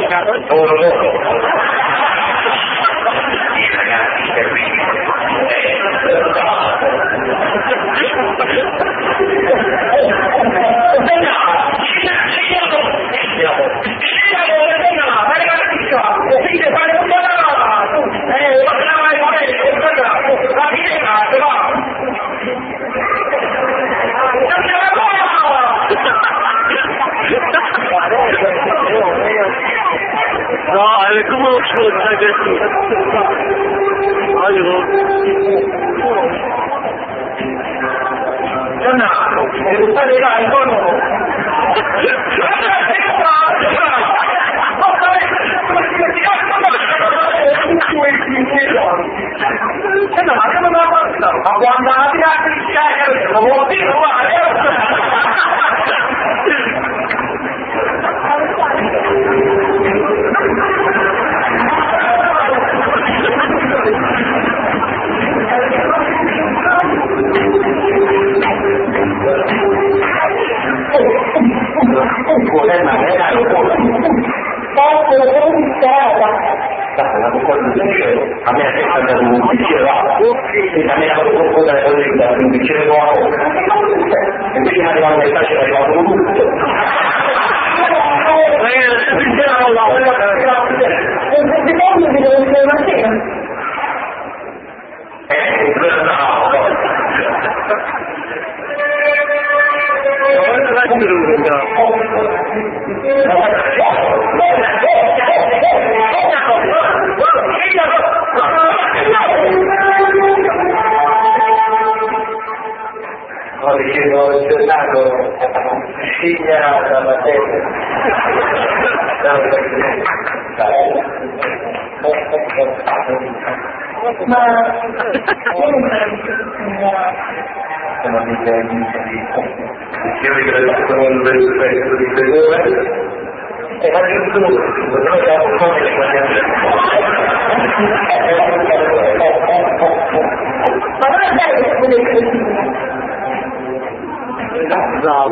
Volo loro. I ragazzi terribili. No, ale como 아이고. 真的，他这个爱说 我在买来 Ma io non penso Sono Io ringrazio il rispetto di due e ma giusto noi siamo come le Ma non è bello che quello cretino. No.